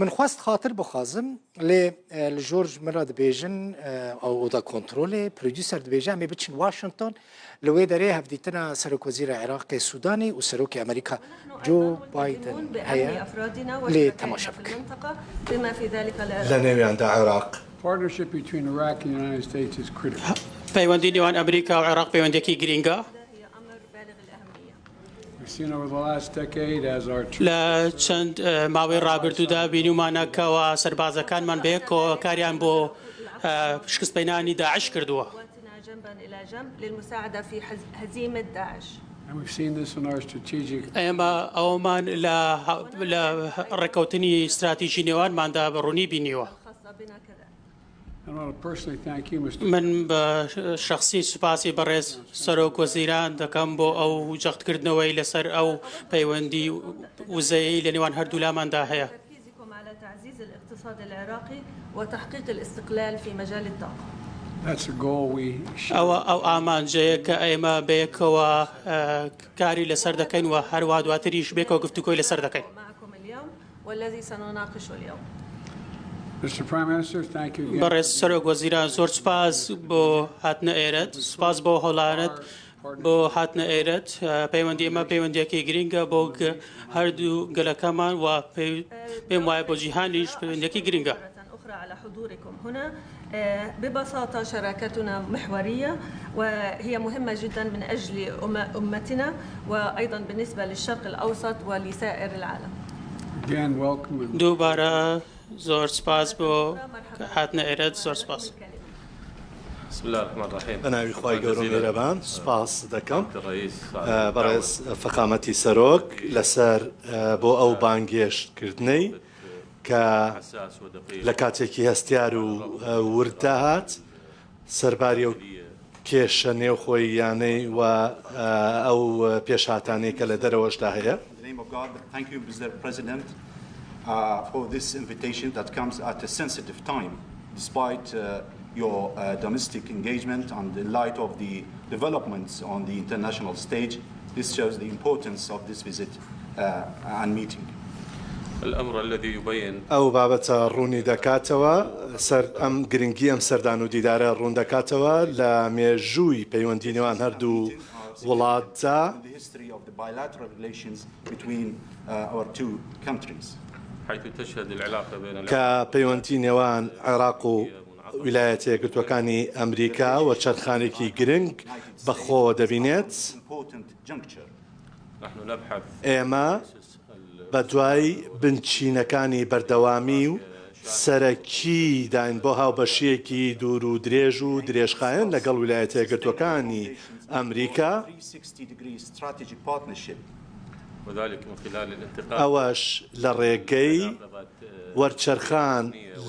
من خواست خاتر بخوازم لێ li jor ji min re dibêjin ew oda kontrolê producer dibêje em ê biçin Washington li wê derê hevdîtina Serokwezîra Iraqê Sudanê û Serokê Amerîka Joe Biden heye lê temaşe bikin. لە نێویاندا عێراق. پەیوەندی نێوان ئەمریکا و عێراق پەیوەندیەکی گرینگە. لە چەند ماوەی ڕابردوودا بینیومانە کەوا سەربازەکانمان بەیەکەوە کاریان بۆ شکستپێنانی داعش کردووە. ئێمە ئەوەمان لە ڕێککەوتنی ستراتیژی نێوانماندا بە ڕوونی بینیوە. من بە شەخسی سوپاسی بەڕێز سەرۆک وەزیران دەکەم بۆ ئەو جەختکردنەوەی لەسەر ئەو پەیوەندی وزەیەی لە نێوان هەردوولاماندا هەیە. ئەوە ئەو ئامانجەیە کە ئێمە بەیەکەوە کاری لەسەر دەکەین و هەروەها دواتریش بێکەوە گفتوگۆی لەسەر دەکەین. بەڕێز سەرۆک وەزیران زۆر سوپاس بۆ هاتنە ئێرەت، سوپاس بۆ هەوڵانت بۆ هاتنە ئێرەت. پەیوەندی ئێمە پەیوەندیەکی گرنگە بۆ هەردوو گەلەکەمان و پێم وایە بۆ جیهانیش پەیوەندیەکی گرنگە. ببساطة شراكتنا محورية وهي مهمة جدا من أجل أمتنا وأيضا بالنسبة للشرق الأوسط ولسائر العالم. دووبارە زۆر سپاس بۆ هاتنە ئێرەت زۆر سپاس. بە ناوی خوای گەورە و میهرەبان سوپاس دەکەم بەڕێز فەخامەتی سەرۆک لەسەر بۆ ئەو بانگێشتکردنەی کە لە کاتێکی هەستیار و ورددا هات، سەرباری ئەو کێشە نێوخۆییانەی و ئەو پێشهاتانەی کە لە دەرەوەشدا هەیە. ئەو بابەتە ڕوونی دەکاتەوە سەر ئەم گرنگی ئەم سەردان و دیدارە ڕوون دەکاتەوە لە مێژووی پەیوەندی نێوان هەردوو وڵاتدا. کە پەیوەندی نێوان عێراق و ویلایەتە یەکگرتووەکانی ئەمریکا وەرچەرخانێکی گرنگ بەخۆوە دەبینێت. ئێمە بەدوای بنچینەکانی بەردەوامی و سەرەکیداین بۆ هاوبەشییەکی دوور و درێژ و درێژخایەن لەگەڵ ویلایەتە یەکگرتووەکانی ئەمریکا، ئەوەش لە ڕێگەی وەرچەرخان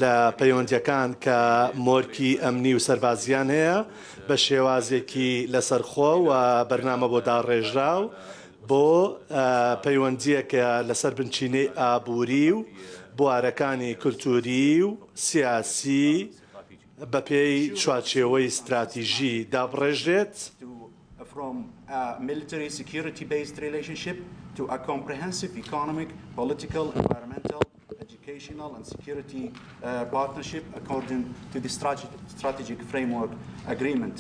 لە پەیوەندییەکان کە مۆرکی ئەمنی و سەربازییان هەیە بە شێوازێکی لەسەرخۆ و بەرنامە بۆ داڕێژراو بۆ پەیوەندییەکە لەسەر بنچینەی ئابووری و بوارەکانی کولتووری و سیاسی بەپێی چوارچێوەی ستراتیژی دابڕێژرێت. educational and security partnership according to the strategic framework agreement.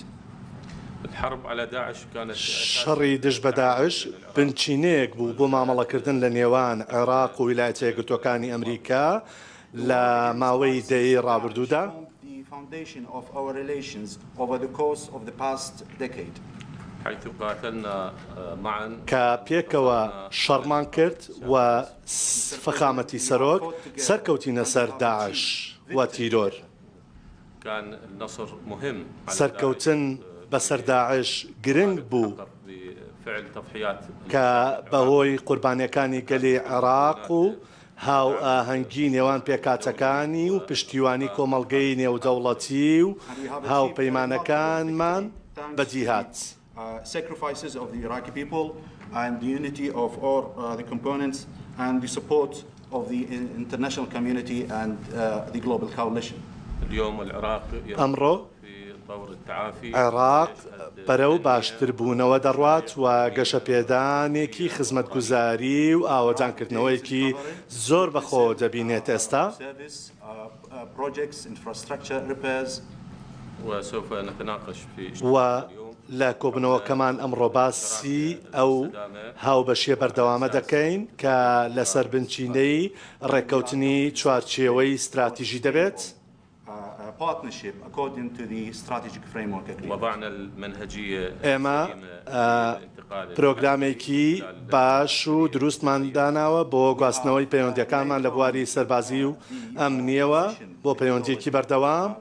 شەڕی دژ بە داعش بنچینەیەک بوو بۆ مامەڵەکردن لە نێوان عێراق و ویلایەتە یەکگرتووەکانی ئەمریکا لە ماوەی دەیەی ڕابردوودا. کە پێکەوە شەڕمان کرد و فەخامەتی سەرۆک، سەرکەوتینە سەر داعش و تیرۆر. سەرکەوتن بەسەر داعش گرنگ بوو کە بەهۆی قوربانیەکانی گەلی عێراق و هاوئاهەنگی نێوان پێکهاتەکانی و پشتیوانی کۆمەڵگەی نێودەوڵەتی و هاوپەیمانەکانمان بەدیهات. sacrifices of the Iraqi people and the unity of all the components and the support of the international community and the global coalition. ئەمڕۆ عێراق بەرەو باشتربوونەوە دەڕوات و گەشەپێدانێکی خزمەتگوزاری و ئاوەدانکردنەوەیەکی زۆر بەخۆوە دەبینێت ئێستا. و لە کۆبوونەوەکەمان ئەمڕۆ باسی ئەو هاوبەشییە بەردەوامە دەکەین کە لەسەر بنچینەی ڕێککەوتنی چوارچێوەی ستراتیژی دەبێت. ئێمە پرۆگرامێکی باش و دروستمان داناوە بۆ گواستنەوەی پەیوەندییەکانمان لە بواری سەربازی و ئەمنییەوە بۆ پەیوەندییەکی بەردەوام.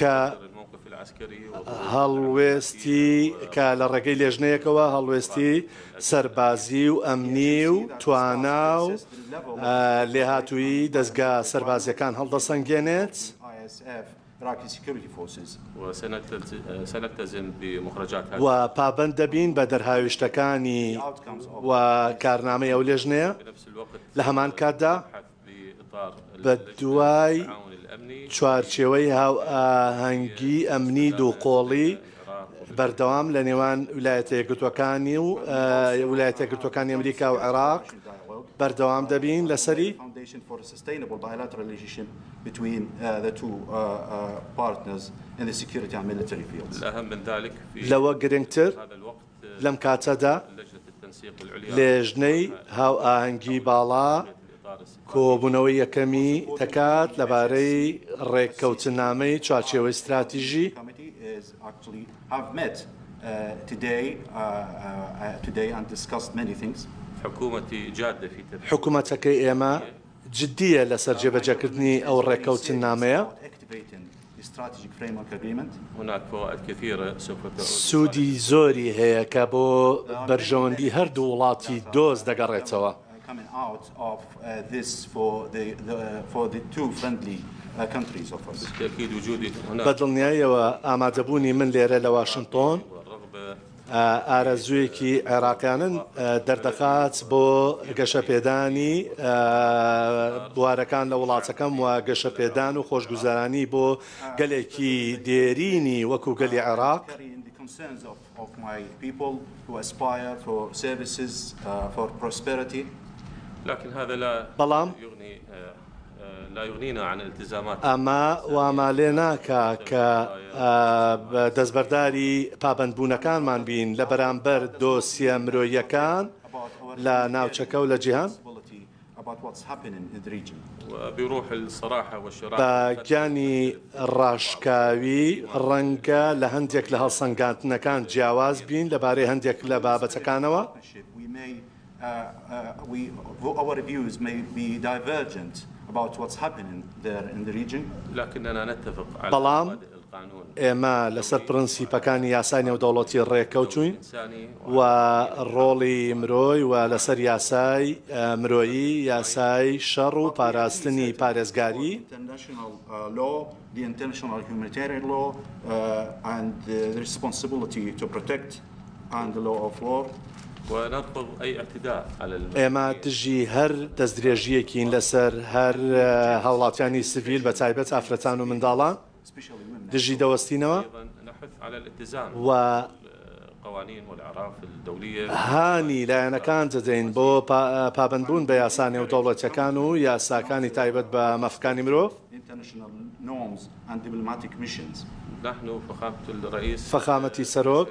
کە هەڵوێستی کە لە ڕێگەی لێژنەیەکەوە هەڵوێستی سەربازی و ئەمنی و توانا و لێهاتوویی دەزگا سەربازییەکان هەڵدەسەنگێنێت. و پابەند دەبین بە دەرهاویشتەکانی و کارنامەی ئەو لێژنەیە، لە هەمان کاتدا بە دوای چوارچێوەی هاوئاهەنگی ئەمنی دووقۆڵی بەردەوام لە نێوان ویلایەتە یەکگرتووەکانی و ویلایەتە یەکگرتووەکانی ئەمریکا و عێراق بەردەوام دەبین لەسەری. لەوە گرنگتر لەم کاتەدا لێژنەی هاوئاهەنگی باڵا کۆبوونەوەی یەکەمی دەکات لەبارەی ڕێککەوتننامەی چوارچێوەی ستراتیژی. حکومەتەکەی ئێمە جدییە لەسەر جێبەجێکردنی ئەو ڕێککەوتننامەیە. سوودی زۆری هەیە کە بۆ بەرژەوەندی هەردوو وڵاتی دۆست دەگەڕێتەوە. بە دڵنیاییەوە ئامادەبوونی من لێرە لە واشنتۆن ئارەزوویەکی عێراقیانە دەردەخات بۆ گەشەپێدانی بوارەکان لە وڵاتەکەم و گەشەپێدان و خۆشگوزەرانی بۆ گەلێکی دێرینی وەکو گەلی عێراق. بەڵام ئەمە وامان لێ ناکا کە دەستبەرداری پابەندبوونەکانمان بین لە بەرامبەر دۆسیە مرۆییەکان لە ناوچەکە و لە جیهان. بە گیانی ڕاشکاوی ڕەنگە لە هەندێک لە هەڵسەنگاندنەکان جیاواز بین لەبارەی هەندێک لە بابەتەکانەوە. بەڵام ئێمە لەسەر پرەنسیپەکانی یاسای نێودەوڵەتی ڕێککەوتووین و ڕۆڵی مرۆی و لەسەر یاسای مرۆیی، یاسای شەڕ و پاراستنی پارێزگاری. ئێمە دژی هەر دەستدرێژییەکین لەسەر هەر هاوڵاتیانی سڤیل بە تایبەت ئافرەتان و منداڵان دژی دەوەستینەوە و هانی لایەنەکان دەدەین بۆ پابەندبوون بە یاسا نێودەوڵەتییەکان و یاساکانی تایبەت بە مافەکانی مرۆڤ. فەخامەتی سەرۆک،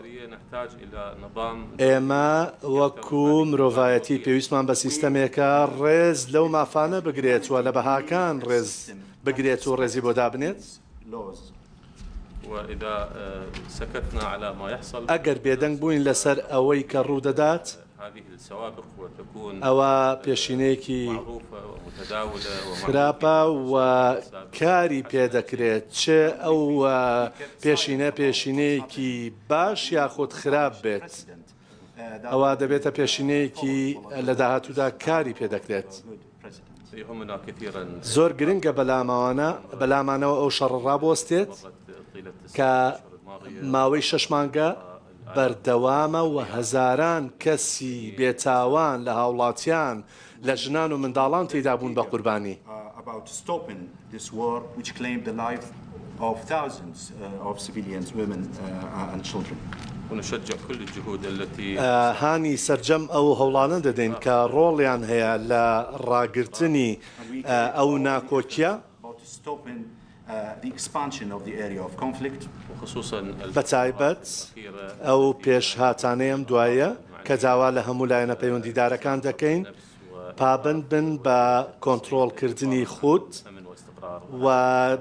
ئێمە وەکو مرۆڤایەتی پێویستمان بە سیستەمێکە ڕێز لەو مافانە بگرێت و لە بەهاکان ڕێز بگرێت و ڕێزی بۆ دابنێت. ئەگەر بێدەنگ بووین لەسەر ئەوەی کە ڕوودەدات، ئەوە پێشینەیەکی خراپە و کاری پێدەکرێت، چ ئەو پێشینە پێشینەیەکی باش یاخود خراپ بێت، ئەوا دەبێتە پێشینەیەکی لە داهاتوودا کاری پێدەکرێت. زۆر گرنگە بەلامانەوە ئەو شەڕە ڕابوەستێت کە ماوەی شەش مانگە بەردەوامە و هەزاران کەسی بێتاوان لە هاوڵاتیان لە ژنان و منداڵان تێیدا بوون بە قوربانی. About stopping this war which claimed the life of thousands of civilians, women and children. ونشجع كل الجهود التي هانی سەرجەم ئەو هەوڵانە دەدەین کە ڕۆڵیان هەیە لە ڕاگرتنی ئەو ناکۆکیە. About stopping the expansion of the area of conflict. وخصوصا بەتایبەت ئەو پێشهاتانەی ئەم دواییە کە داوا لە هەموو لایەنە پەیوەندیدارەکان دەکەین پابەند بن بە کۆنترۆڵکردنی خود و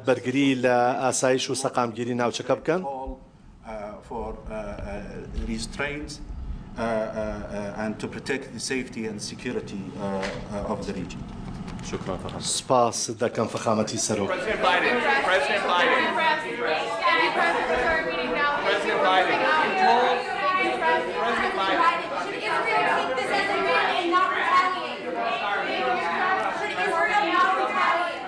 بەرگری لە ئاسایش و سەقامگیری ناوچەکە بکەن. for restraint and to protect the safety and security of the region. شكرا فخامة. سوپاس دەکەم فەخامەتی سەرۆک. President Biden. President Biden. President Biden. President Biden. Should Israel take this as a win and not retaliate? Should Israel not retaliate?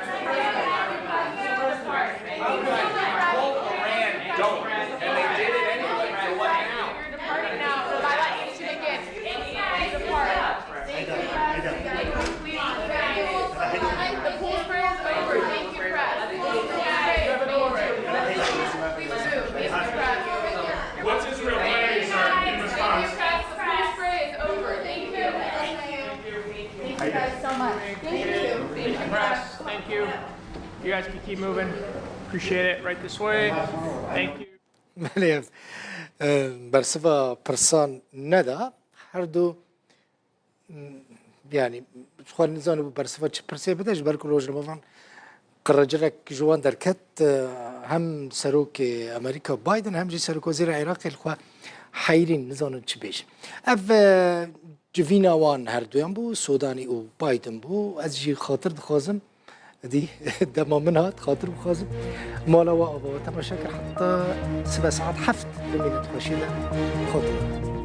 Told Iran don't, and they did it anyway. So what now? You're departing now. Should again. Depart. The pool spray is over. Thank you, press. The pool spray is over. Please move. Thank you, press. What's Israel planning, sir, in Thank response? you, press. The pool spray is over. Thank you. Thank you. Thank you guys so much. Thank you. Thank you, press. Thank you. You guys can keep moving. Appreciate it. Right this way. Thank you. Belê ev bersiva pirsan neda herdû yanî xwe nizanibû bersiva çi pirsê bide ji ber ku rojnamevan qirrecirek ji wan derket hem serokê Amerîka Biden hem jî serokwezîra Iraqê li xwe heyrîn nizanin çi bêjin. Ev civîna wan herduyan bû Sodanî û Biden bû ez jî xatir dixwazim Dî dema min hat xatir bixwazim mala we ava we temaşe kir heta sibe saet heft bimînin di xweşiyê de xatir.